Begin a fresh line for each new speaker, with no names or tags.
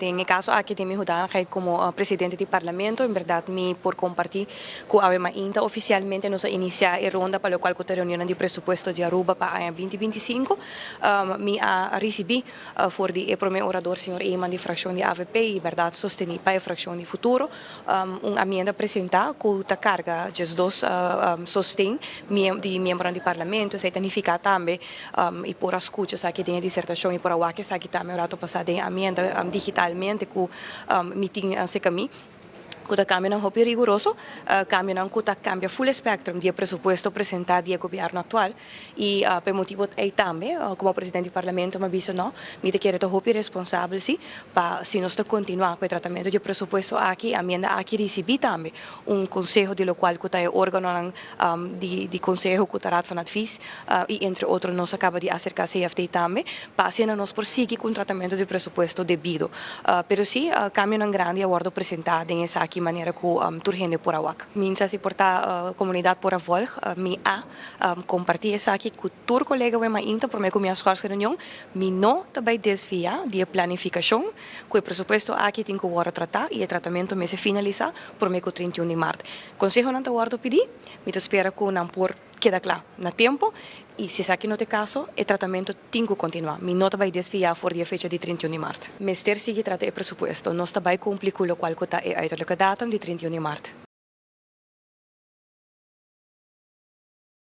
Den e caso aki den mi hoedanigheid como presidente di Parlamento, en berdad mi por comparti cu awe mainta oficialmente nos a inicia e ronda pa locual cu ta reunionnan di presupuesto di Aruba pa aña 2025. Mi a ricibi for di e prome orador, señor Eman di fraccion di AVP y berdad sosteni pa e fraccion di Futuro, un amienda presenta cu ta carga 12 sosten di miembronan di Parlamento. Esey ta nifica tambe y por a scucha esaki den e disertacion y por a wak esaki tambe un rato pasa den amienda digitalmente cu mi tin cerca mi, cu ta cambionan hopi riguroso, cambionan cu ta cambia full spectrum di e presupuesto presenta di e gobierno actual. Y pa e motibo ey tambe, como presidente di Parlamento, mi a bisa no, mi ta kere ta hopi responsabel si, pa si nos ta continua cu e tratamento di e presupuesto aki, amienda aki ricibi tambe un conseho di locual cu ta e organonan di conseho cu ta Raad van Advies y entre otro nos a caba di acerca CFT tambe, pa asina nos por sigui cu un tratamento di presupuesto debido. Pero si, cambionan grandi a wordo presenta den esaki manera cu tur hende por a wak. Mi sa si por ta comunidad por a volg, mi a comparti esaki cu tur colega awe mainta prome cu mi a schors reunion. Mi no ta bay desvia di e planificacion cu e presupuesto aki tin cu wordo trata y e tratamento mester finalisa prome cu 31 di maart. Consehonan ta wordo pidi, mi ta spera cu nan por keda cla na tempo y si esaki no ta e caso, e tratamento tin cu continua. Mi no ta bay desvia for di e fecha di 31 di maart. Mester sigui trata e presupuesto. Nos ta bay cumpli cu locual cu ta e uiterlijke datum di 31 di maart.